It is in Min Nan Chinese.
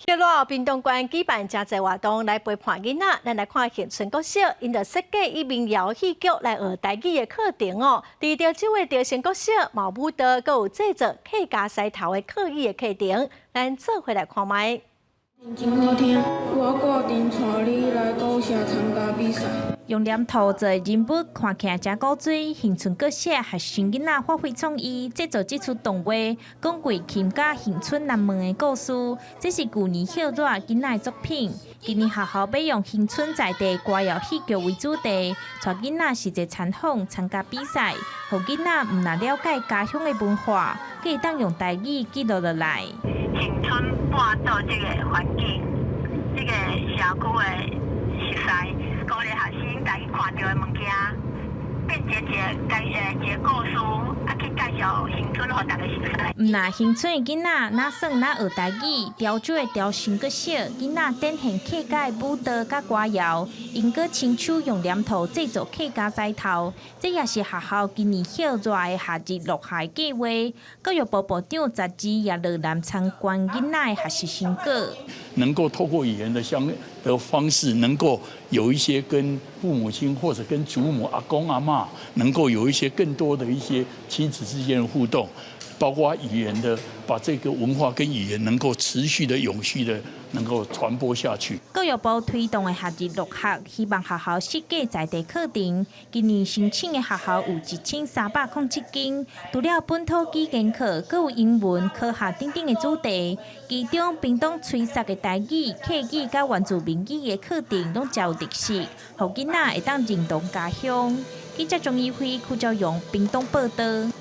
熱熱屏東縣舉辦誠濟活動來陪伴囡仔，咱來看恆春國小，𪜶就設計以民謠戲劇來學台語的課程哦。佇潮州的潮生國小，嘛有舞蹈，閣有製作客家獅頭的課語的課程，咱做伙來看覓。真好聽，我決定帶你來古城參加比賽。用黏土做人物，看起來誠古錐。恆春國小學生囡仔發揮創意，製作這齣動畫，講桂琴佮恆春南門的故事。這是舊年歇熱囡仔的作品。今年學校欲用恆春在地歌謠戲劇為主題，帶囡仔實際參訪參加比賽，予囡仔毋但了解家鄉的文化，閣會當用台語記錄落來。恆春半島這个環境，這个社區的熟似，鼓勵學生家己看著的物件，變成一个一個故事，啊去介紹恆春予逐家熟似。毋但恆春的囡仔，若耍若學台語，潮州的潮生國小囡仔展現客家的舞蹈佮歌謠，𪜶閣親手用黏土製作客家獅頭，這也是學校今年歇熱的夏日樂學計劃。教育部部長雜誌也落南參觀囡仔的學習成果。能夠透過語言的相的方式，能夠有一些跟父母親或者跟祖母、阿公阿嬤，能夠有一些更多的一些親子之間的互動，包括語言的，把這個文化跟語言能夠持續的、永續的能夠傳播下去。教育部推動的夏日樂學，希望學校設計在地課程。今年申請的學校有1307間，除了本土語言課，閣有英文、科學等等的主題。其中，屏東吹捒的台語、客語佮原住民語的課程攏誠有特色，予囡仔會當認同家鄉。記者鍾怡輝、柯昭陽屏東報導。